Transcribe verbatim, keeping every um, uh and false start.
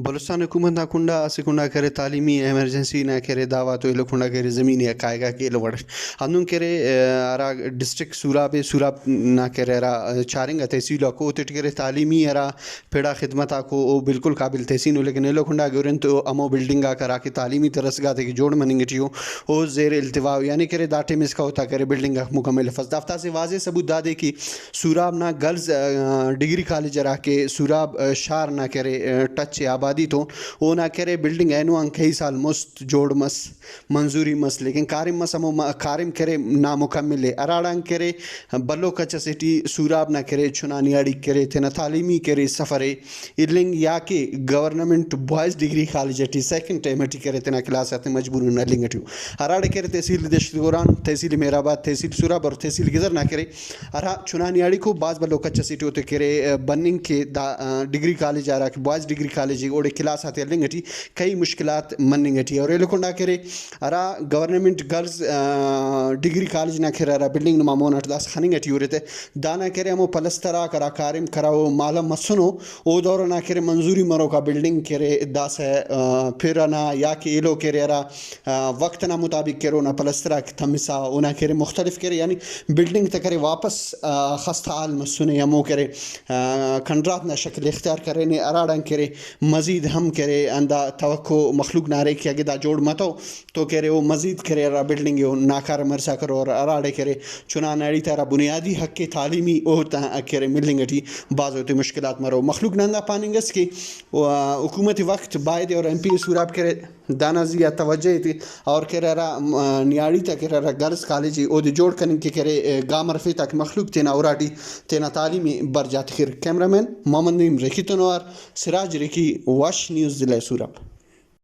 بلوچستان حکومت نا کنڈا اسہ کنڈا کرے تعلیمی ایمرجنسی نا کرے دعویٰ تو ایلو کنڈا کرے زمینی حقائق آک ایلو وڑ اٹ۔ ہندن کرے، آ، ہرا ڈسٹرکٹ سوراب ءِ، سوراب نا کرے ہرا چارنگا تحصیل آکو، اوتیٹ کرے تعلیمی ہرا پڑا خدمت آکو او بالکل قابل تحسین ءُ، لیکن ایلو کنڈا اگہ ہرن تو ہمو بلڈنگ آک ہراکہ تعلیمی درسگاہ تیکہ جوڑ مننگ ٹی او، او زیر التواء ءُ، یعنی کرے دا ٹائم اسکا اوتا کرے بلڈنگ آک مکمل افس۔ دافتا اسہ واضح ثبوت دادے کہ سوراب نا گرلز، آ، ڈگری کالج ہراکہ سوراب، آ، شار نا کرے، آ، ٹچ ءِ آبادی تون، اونا کرے بلڈنگ اینو آن کئی سال مست جوڑ مس، منظوری مس، لیکن کاریم مس ہمو م-، کاریم کرے نامکمل ءِ۔ ہراڑان کرے بھلو کچ اسے ٹی سوراب نا کرے چنا نیاڑی کرے تینا تعلیمی کرے سفر ءِ النگ یا کہ گورنمنٹ بوائز ڈگری کالج ٹی سیکنڈ ٹائم ٹی کرے تینا کلاس آتے مجبوراً النگ ٹی او۔ ہراڑے کرے تحصیل دشت گوران، تحصیل مہرآباد، تحصیل سوراب اور تحصیل گزر نا کرے ہرا چنا نیاڑیکو بھاز بھلو کچ اسے ٹی اوتے کرے، آ، بننگ کہ دا، آ، ڈگری کالج ہرا کہ بوائز ڈگری کالج ءِ، اوڑے کلاس آتے النگ ٹی کئی مشکلات مننگ ٹی۔ اور ایلو کنڈا کرے ہرا گورنمنٹ گرلز، آ، ڈگری کالج نا کرے ہرا بلڈنگ نما مون اٹ داسہ خننگ ٹی ہُرتہ، دانا کرے ہمو پلستر آک ہرا کاریم کرا او مالو مسنو، او دور ئنا کرے منظوری مروکا بلڈنگ کرے داسہ، آ، پِر ئنا یا کہ ایلو کرے ہرا، آ، وخت ئنا مطابق کرے اونا پلستر آک تمسا اونا کرے مختلف کرے، یعنی بلڈنگ تا کرے واپس، آ، خستہ حال مسنے، ہمو کرے، آ، کھنڈرات نا شکل اختیار کرینے، ہراڑان کرے مزید ہم کرے ہندا توقع مخلوق نا ارے کہ اگہ دا جوڑ متو تو کرے او مزید کرے ہرا بلڈنگ ءِ او ناکارہ مرسا کرو، اور ہراڑے کرے چنا نیاڑی تا ہرا بنیادی حق ءِ تعلیمی او تا کرے ملنگ ٹی بھاز اوتے مشکلات مرو۔ مخلوق نا ہندا پاننگ ئس کہ، آ، حکومت وقت بایدے اور ایم پی اے سوراب کرے دانا زی آ توجہ ایتے اور کرے ہرا، آ، نیاڑی تا کرے ہرا گرلز کالج ءِ اودے جوڑ کننگ کہ کرے، آ، گام ہرفے تاکہ مخلوق تینا اراٹی تینا تعلیم ءِ برجا تخر۔ کیمرہ مین محمد نعیم ریکی تون اوار سراج ریکی، وش نیوز، ضلع سوراب۔